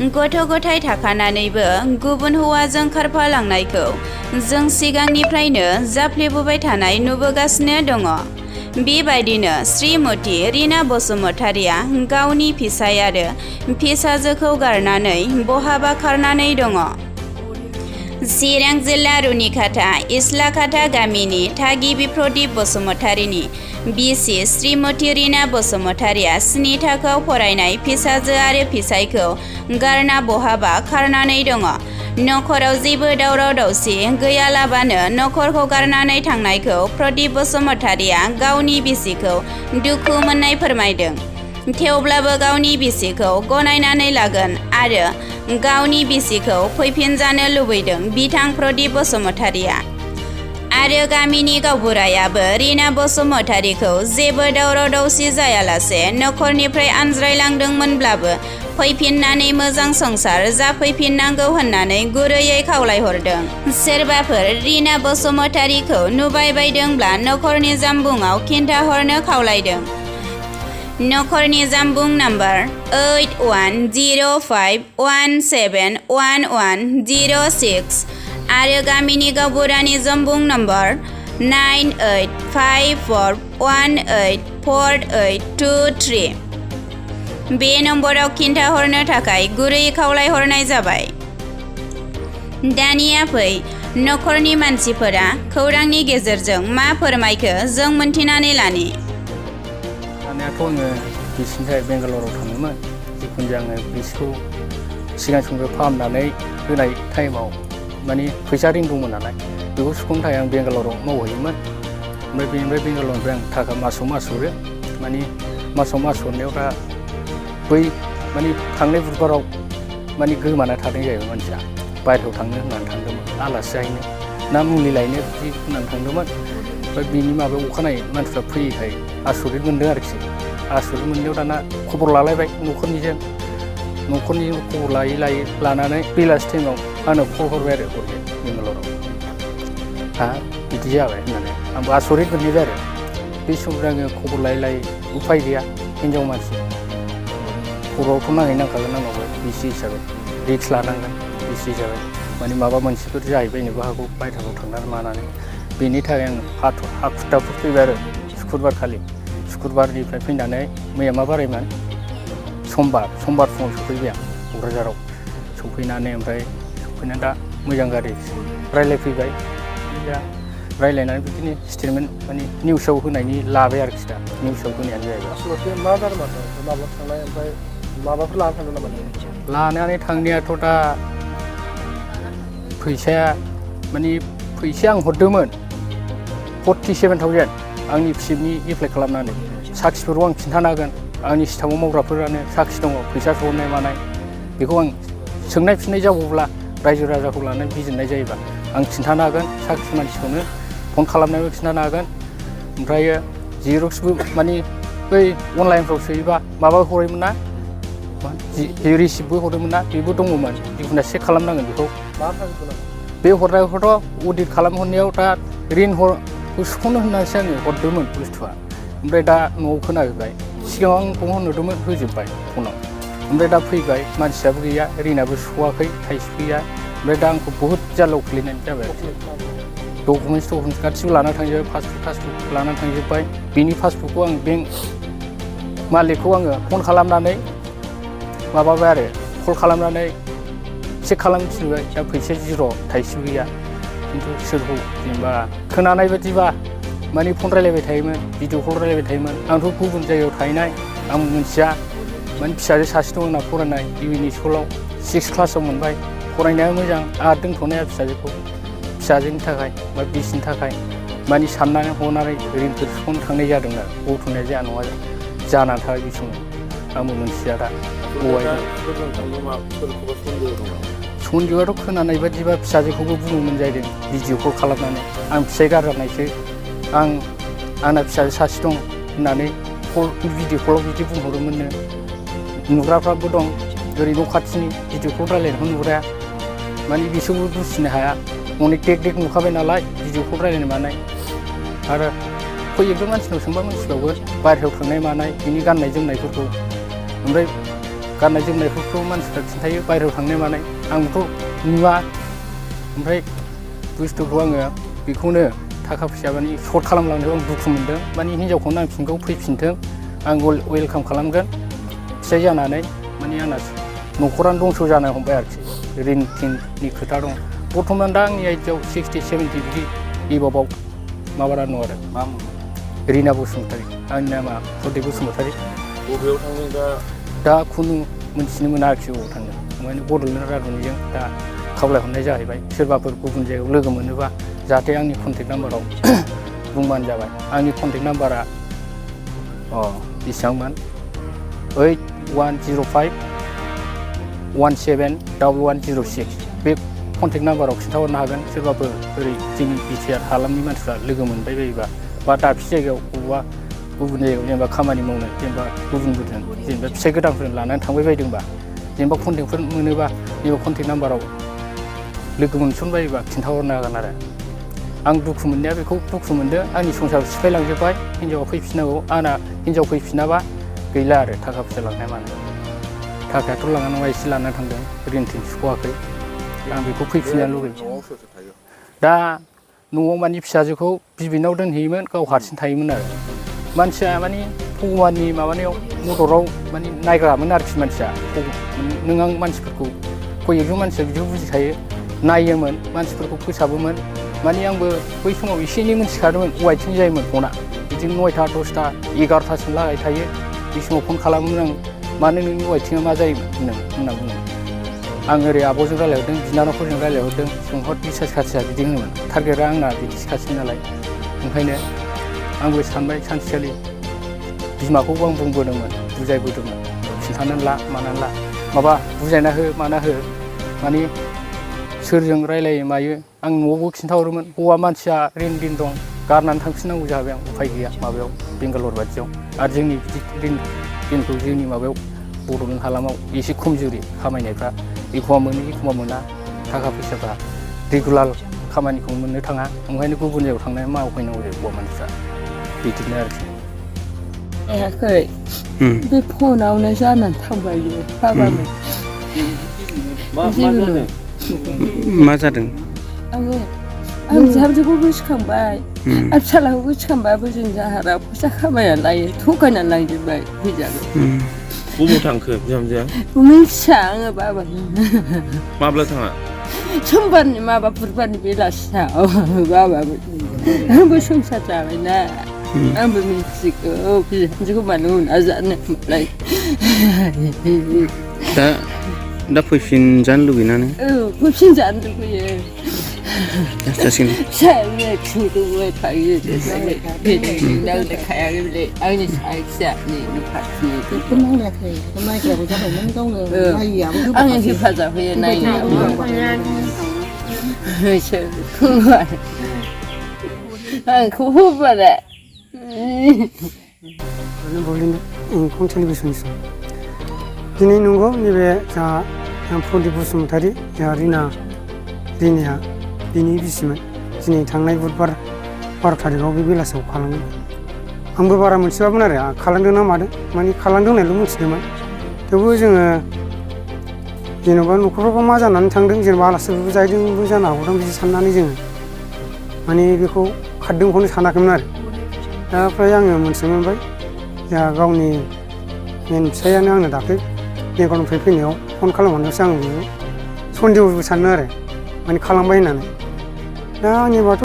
गथ' गथाय थाखानानैबो गुबुन हौवाजों खारफालांनायखौ जों सिगांनिफ्रायनो जाफ्लेबोबाय थानाय नुबोगासिनो दङ। बेबायदिनो श्रीमती रीना बसुमतारिया गावनि फिसाय आरो फिसाजोखौ गारनानै बहाबा खारनानै दङ। चिरां जिल्ला रुनिखाथा इस्लाखाथा गामिनि थागिबि प्रदीप बसुमतारिनि बिसि श्रीमती रीना बसुमतारिया 7 थाखोआव फरायनाय फिसाजो आरो फिसायखौ गारना बहाबा खारनानै दङ। नखराव जेबो दावराव दावसि गैयालाबानो नखरखौ गारनानै थांनायखौ प्रदीप बसुमतारिया गावनि बिसिखौ दुखु मोननाय फोरमायदों। थेवब्लाबो गावनि बिसिखौ गनायनानै लागोन आरो गावनि बिसिखौ फैफिनजानो लुबैदों बिथां प्रदीप बसुमतारिया। आरो गामिनि गावबुरायाबो रीना बसुमतारिखौ जेबो दावराव दावसि जायालासे नखरनिफ्राय आनज्रायलांदोंमोनब्लाबो फैफिननानै मोजां संसार जाफैफिननांगौ होननानै गुरैयै खावलायहरदों। सोरबाफोर रीना बसुमतारिखौ नुबाय बायदोंब्ला नखरनि जामबुंआव खिन्थाहरनो खावलायदों। नखरनि जामबुं नाम्बार 8105171106 आरो गामिनि गावबुरानि जामबुं नाम्बार 9854184823। बे नम्बराव खिन्थाहरनो थाखाय गुरै खावलायहरनाय जाबाय। दानिया फै नखरनि मानसिफोरा खौरांनि गेजेरजों मा फोरमायखो जों मोनथिनानै लानि। थांनायाथ' आङो बिसिनि थाखाय बेंगालराव थाङोमोन। जिखुनु जाया आङो बिसिखौ सिगां समखौ फाहामनानै होनाय टाइमाव माने फैसा रिं दंमोन नालाय बेखौ सुख'नो थाखाय आं बेंगालराव मावहैयोमोन। ओमफ्राय बेनिफ्राय बेंगालरनिफ्राय आं थाखा मासाव मास हरो। माने मासाव मास हरनायाव दा बै माने थांनाय बुधबाराव माने गोमाना थादों जाहैबाय मानसिया। बायहेरायाव थांनो होननानै थांदोंमोन आलासि जाहैनो ना मुलि लायनो बिदि होननानै थांदोंमोन। ओमफ्राय बिनि माबायाव अखानायै मानसिफ्रा फैयैखाय आसरित मोनदों आरोखि। आसरित मोननायाव दाना खबर लालायबाय नखरनिजों खबर लायै लानानै बेलासि टाइमाव आंनो कल हरबाय आरो बेंगालराव। हा बिदि जाबाय होननानै आंबो आसरित मोनबाय आरो। बे समाव आङो खबर लायै उफाय गैया हिनजाव मानसि खर'आवथ' नांखागोन आंनावबो बिसि हिसाबै रिक्स लानांगोन बिसि हिसाबै माने माबा मोनसेफोर जाहैबायनोबो हागौ बायहेरायाव थांनानै मानानै। बेनि थाखाय आं हाखु दाखु फैबाय आरो सुक्रुबार खालि। सुक्रुबारनिफ्राय फैनानै मैया मा बारायमोन समबार फुङाव सफैबाय आं क'क्राझाराव। सफैनानै ओमफ्राय सफैनानै दा मोजां गारि रायज्लायफैबाय। दा रायज्लायनानै बिदिनो स्टेटमेन्ट माने निउसाव होनायनि लाबाय आरोखि। दा निउसाव होनायानो जाहैबाय। आसलथे मा जादोंमोन माब्ला थांनाय ओमफ्राय माबाफोर लानानै थांदों नामा? लानानै थांनायाथ' दा फैसाया माने फैसाया आं हरदोंमोन 47,000 आंनि फिसिपनि एप्लाइ खालामनानै। साखिफोरखौ आं खिन्थानो हागोन। आंनि स्टाफआव मावग्राफोरानो साखि दङ फैसा हरनाय मानाय। बेखौ आं सोंनाय फिननाय जाबावब्ला रायजो राजाखौ लानानै बिजिरनाय जायोबा आं खिन्थानो हागोन। साखि मानसिखौनो फन खालामनायबो खिन्थानो हागोन। ओमफ्राय जिरक्सबो माने बै अनलाइनफ्राव सोयोबा माबा हरोमोन ना रिसिप्टबो हरोमोन ना बेबो दङमोन। जिखुनु चेक खालामनांगोन बेखौ। बे हरनायखौथ' अडिट खालामहरनायाव दा रिनखौ सुख'नो होननानैसो आङो हरदोंमोन बुस्थुआ। ओमफ्राय दा न'आव खोनाहोबाय। सिगाङाव आं फन हरदोंमोन होजोब्बाय फनाव। ओमफ्राय दा फैबाय मानसियाबो गैया रिनाबो सुख'वाखै थाइसे गैया। ओमफ्राय दा आंखौ बहुद जाल्लायाव खोलैनाय जाबाय आरोखि। डकुमेन्टस गासिबो लाना थांजोब्बाय। पासबुक लाना थांजोब्बाय। बिनि पासबुकखौ आं बेंक मालिकखौ आङो फन खालामनानै माबाबाय आरो कल खालामनानै चेक खालामफिनबाय। दा फैसाया जिर' थाइसेबो गैया। खिन्थु सोरखौ जेनेबा खोनानाय बायदिबा माने फन रायलायबाय थायोमोन भिडिअ कल रायलायबाय थायोमोन। आंथ' गुबुन जायगायाव थाहैनाय आं मिथिया। माने फिसाजो सासे दं आंना फरायनाय इउ एन स्कुलाव 6 क्लासाव मोनबाय। फरायनाया मोजां आंहा दोनथ'नाया फिसाजोनि थाखाय बा बिसिनि थाखाय माने साननानै हनानै रिनफोर सुख'नो थांनाय जादों आरो। गथ'नाया जाया नङा जानानै थाबाय बे समाव आंबो मोनथिया दा। सन्देहआथ' खोनानाय बायदिबा फिसाजोखौबो बुङोमोन जाहैदों भिडिअ कल खालामनानै आं फिसाइ गारजानायसो आंना फिसाजो सासे दं होननानै भिडिअ कलाव बिदि बुंहरोमोननो। नुग्राफ्राबो दं ओरै न' खाथिनि भिडिअ कल रायलायनायखौ नुग्राया माने बिसोरबो बुजिनो हाया। अनेक देख नुखाबाय नालाय भिडिअ कल रायलायनाय मानाय। आरो फैयोबो मानसिनाव सोंबा मिथिबावो बायहेरायाव थांनाय मानाय बिनि गाननाय जोमनायफोरखौ। ओमफ्राय गाननाय जोमनायफोरखौ मानसिफ्रा खिन्थायो बायहेरायाव थांनाय मानाय आंबोथ' नुवा ओमफ्राय बुस्थुखौ आङो बेखौनो थाखा फैसा माने सर्ट खालामलांनायाव आं दुखु मोनदों माने हिन्जावखौ नांफिनगौ फैफिनथों आं वेलकाम खालामगोन फिसाय जानानै माने आंना न'खरानो दंस' जानो हमबाय आरोखि रिन टिननि खोथा दं बर्थमान दा आंनि आइडियाव 60-70 बिदि एबाबाव माबाना दं आरो मा रिना बसुमतारी आंनि नामा प्रदीप बसुमतारी बबेयाव थांदों दा खुनु मोनथिनो मोना आरोखि बबाव थांदों ओंखायनो बड'लेण्ड रादाबनिजों दा खावलायहरनाय जाहैबाय सोरबाफोर गुबुन जायगायाव लोगो मोनोबा जाहाथे आंनि कन्टेक्ट नाम्बाराव बुंबानो जाबाय आंनि कन्टेक्ट नाम्बारा बेसेबांमोन 8105171106 बे कन्टेक्ट नाम्बाराव खिन्थाहरनो हागोन सोरबाफोर ओरै जोंनि बिटिआर हालामनि मानसिफ्रा लोगो मोनबाय बायोबा बा दाबसे जायगायाव बबेबा गुबुन जायगायाव जेनेबा खामानि मावनो जेनेबा गुबुनफोरजों जेनेबा फिसाइ गोदानफोरजों लानानै थांबाय बायदोंबा जेनेबा कन्टेक्टफोर मोनोबा जेनेबा कन्टेक्ट नाम्बाराव लोगो मोनसनबायोबा खिन्थाहरनो हागोन आरो आं दुखु मोननाया बेखौ दुखु मोनदों आंनि संसार सिफायलांजोब्बाय हिन्जावा फैफिननांगौ आंना हिन्जाव फैफिनाबा गैला आरो थाखा फैसा लांनाय मानो थाखायाथ' लाङा नङा एसे लानानै थांदों रिन टिन सुख'वाखै आं बेखौ फैफिननो लुगैयो दा न'आव मानि फिसाजोखौ बिबैनाव दोनहैयोमोन गाव हारसिं थायोमोन आरो मानसिया मानि भगबाननि माबानायाव मददाव मानि नायग्रामोन आरोखि मानसिया नों आं मानसिफोरखौ कयेकजन मानसिया बिदिखौ बुजिखायो नायोमोन मानसिफोरखौ फोसाबोमोन मानि आंबो बै समाव एसे एनै मोनथिखादोंमोन अवाइथिं जायोमोन फना बिदिनो 9टा 10टा 11टासिम लागाय थायो बे समाव फन खालामोमोन आं मानो नोंनि अवाइथिङा मा जायोमोन होनना बुङो आं ओरै आब'जों रायज्लायहरदों बिनानावफोरजों रायज्लायहरदों सोंहर बिसास खाथिया बिदि होनोमोन टारगेटआ आंना बिदिखासै नालाय ओंखायनो आंबो सानबाय सानसेखालि बिमाखौबो आं बुंबोदोंमोन बुजायबोदोंमोन खिन्थानानै ला मानानै ला माबा बुजायना हो माना हो मानि सोरजों रायलायो मायो आं न'आवबो खिन्थाहरोमोन हौवा मानसिया रिन दिन दं गारनानै थांफिननांगौ जाबाय आं उफाय गैया माबायाव बेंगालर बायदियाव आरो जोंनि बिदि दिनखौ जोंनि माबायाव बड'लेण्ड हालामाव एसे खमजुरि खामायनायफ्रा एखमबा मोनो एखमबा मोना थाखा फैसाफ्रा रेगुलार खामानिखौ मोननो थाङा ओंखायनो गुबुन जायगायाव थांनानै मावफैनांगौ जायो हौवा मानसिफ्रा बिदिनो आरोखि हायाखै बे फनावनो जानानै थांबाय बियो बाबामोन मा जादों आं बिहामजोखौ गोसोखांबाय आरो फिसालाखौ गोसोखांबाबो जों जाहारा फैसा खामायना लायो थगायनानै लांजोब्बाय फैजाबो बबाव थांखो बिहामजोआ मिथिया आङो बाबा माब्ला थाङा समबारनि माबा बुधबारनि बेलासियाव बाबाबो आंबो संसार जाबायना आंबो मिथिगौ बिहामजोखौ मानो उना जानो होनबालाय दा फैफिनजानो लुगैना नों फैफिनजानो लुगैयो जासिगोन फिसाया थिंदोंबाय थायो नांलायखायाखै बेलाय आंनि साखिया नै पार्टिनि बेखौ नायलायाखै नायग्राबो जाबायमोन गावनो नायैयाबो आङो हेफाजाब होयो नायनायाव आंखौ होबारा इंखं टेलिभिजनसिम दिनै नंगौ नैबे जोंहा प्रदीप बसुमतारी जोंहा रिनाया बिनि बिसिमोन दिनै थांनाय बुधबार 12 थारिखआव बे बेलासियाव खालामदों आंबो बारा मोनथियामोन आरो खालामदों ना मादों माने खालामदों होननायल' मिथिदोंमोन थेवबो जोङो जेनेबा न'खरफ्राव मा जानानै थांदों जेनेबा आलासिफोरबो जाहैदोंबो जानो हागौ बिदि साननानै जोङो माने बेखौ खारदोंखौनो सानाखैमोन आरो दा फ्राय आङो मोनथिनो मोनबाय जोंहा गावनि मेन फिसायानो आंनो दाख्लै बेंगलनिफ्राय फैनायाव फन खालामहरनायावसो आं बेखौ सन्देहबो सानो आरो माने खालामबाय होननानै दा आंनिबाथ'